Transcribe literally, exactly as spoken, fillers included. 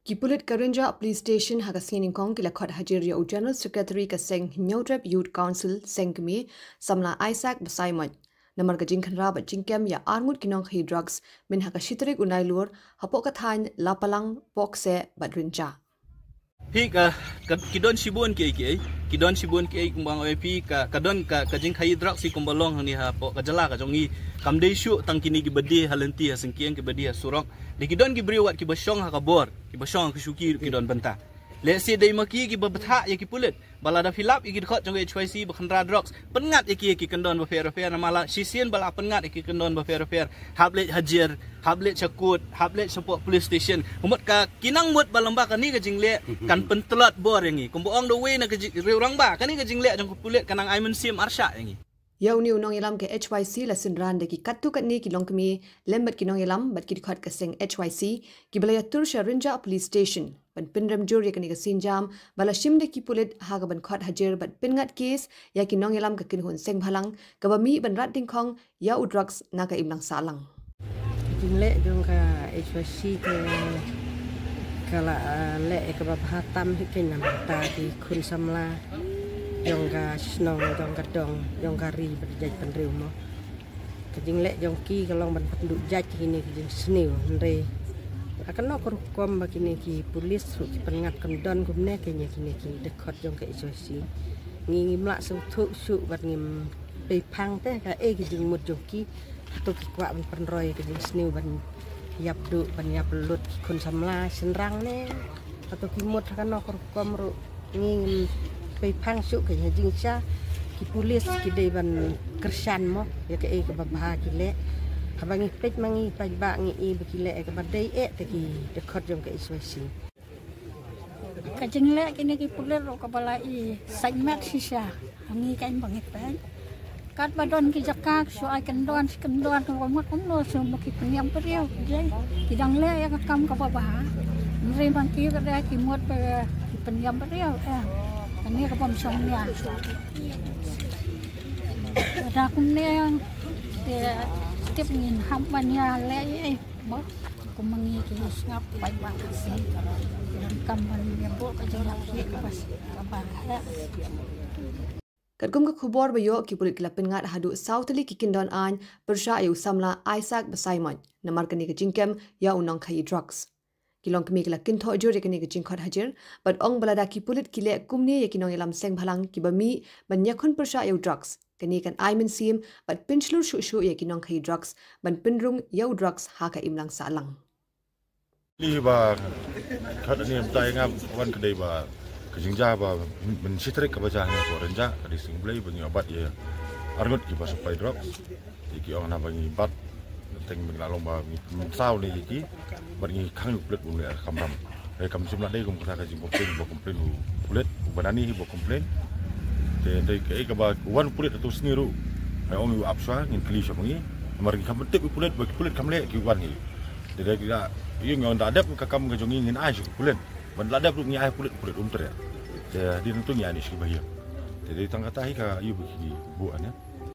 Ki pulit ka Rynjah Police Station ha ka sngi Nyngkong ki la khot hajir ïa u General Secretary ka seng Hynñiewtrep Youth Council, seng kmie, samla Isaac Basaimoj, namar ka jingkhynra bad jingkem ïa arngut ki nongkhaïi drugs, myn ha ka shi tarik u Nailur, hapoh ka thaiñ Lapalang, Pohkseh bad Rynjah. Hi ka, ka, ki don shibun kiei kiei, ki don shibun kiei kumba nga ong ïa phi, ka, ka don ka, ka jingkhaïi drugs hi kumba long hangne hapoh ka jylla ka jong ngi. Kam dei shuh tang kine kiba die ha lynti ha syngkien, kiba die ha surok. Dei ki don ki briew wat kiba shong ha ka bor, kiba shong ha ka shuki ruh ki don bynta. Lehse dei ma ki kiba bthah ïa ki pulit. Ba lada phi lap ïa ki dkhot jong ka H Y C ba khynra drugs, pynngat ïa ki ïa ki kyndon bapher bapher, namar la shisien ba la pynngat ïa ki kyndon bapher bapher, hap leit hajir, hap leit sha kot, hap leit shapoh police station. Kumta ka, ki nang mut ba lyngba kane ka jingleh kan pyntlot bor ïa ngi. Kumba ong da uwei na ka ji-, riewrangbah, kane ka jingleh jong ka pulit ka nang ai mynsiem arshah ïa ngi. Ïa une u nongïalam ka H Y C la synran da ki katto katne ki longkmie lem bad ki nongïalam bad ki dkhot ka seng H Y C, kiba la ïatur sha Rynjah Police Station ban pynrem jur ïa kane ka sienjam ba la shim da ki pulit ha kaban khot hajir bad pynngat kes ïa ki nongïalam ka kynhun seng bhalang kaba mih ban rat dyngkhong ïa u drugs na ka imlang sahlang. Ka jingleh jong ka H Y C te ka la, ah, leh ïa kaba bha tam hi kein na ka bynta ki khun samla jong ka shnong, jong ka dong, jong ka ri bad jaitbynriew mo. Ka jingleh jong ki ka long ban pynduh jait ïa kine ki jingsniew, hynrei ha kano ka rukom ba kine ki pulit ruh ki pynngat kyndon kumne kein ïa kine ki dkhot jong ka H Y C. Ngi ngim lah sngewthuh shuh bad ngim peiphang te kaei ka jingmut jong ki. Hato ki kwah ban pynroi ka jingsniew ban ïap duh, ban ïap lut ki khun samla shynrang ne? Hato ki mut ha kano ka rukom ruh ngi ngim peiphang shuh kein ha jingshisha. Ki pulit ki dei ban kyrshan mo ïa kaei kaba bha ki leh. Haba ngi peit ma ngi paidbah ngi i ba ki leh ïa kaba dei eh te ki dkhot jong ka H Y C. Ka jingleh kine ki pulit ruh kaba la i sait met shisha. Ngi kein ba ngi peit. Katba don ki jaka ki shu ai kyndon, shi kyndon, kaba mut kumno shu mut ki pynïap briew, jai. Ki dang leh ïa ka kam kaba bha. Hynrei ma ki ba dei ki mut ba ki pynïap briew, eh. Kane ka bym shong nia. Lada kumne te tip ngin hap ban ïaleh ei. Mo, kum ma ngi ki sngap paidbah Khasi. Donkam ban ïa buh ka jingïap kaba, kaba heh. Katkum ka khubor ba ïoh, ki pulit ki la pynngat haduh saw tylli ki kyndon aiñ pyrshah ïa u samla Isaac Basaimoj namar kane ka jingkem ïa u nongkhaïi drugs. Ki longkmie ki la kynthoh jur ïa kane ka jingkhot hajir bad ong ba lada ki pulit ki leh kumne ïa ki nongïalam seng bhalang kiba mih ban ïakhun pyrshah ïa u drugs, kane kan ai mynsiem bad pynshlur shuh shuh ïa ki nongkhaïi drugs ban pynrung ïa u drugs ha ka imlang sahlang. Li ba khot ne mynta ïa nga wan ka dei ba ka jingjia ba mynshi tarik kaba jia ne ko Rynjah ka dei sngi Blei ba ngi ïoh bat ïa arngut kiba supply drugs. Te ki ong na ba ngi bat teng ba ngi la long ba ngi mynsaw ne ïa ki bad ngi khang ïa u pulit ba ngi leh kamram. Hei kam shym la dei kum kata ka jingcomplain ba complain u pulit ba nani hi ba complain. Te dei kaei kaba wan pulit ha tu sngi ruh. Hei ong ïa u ap shuwa ngin kylli shuwa ma ngi. Namar ngi kam pyntip u pulit ba ki pulit kam leh ki wan ngi. Te dei ki la ïa ngi ong da dep ka kam ka jong ngi ngin ai sha u pulit. Ban la dep ruh ngi ai pulit, pulit um treh. Te dei nangtu ngi ai ni shi ba ïa. Te dei tang kata hi ka ïa ba ki buh ne.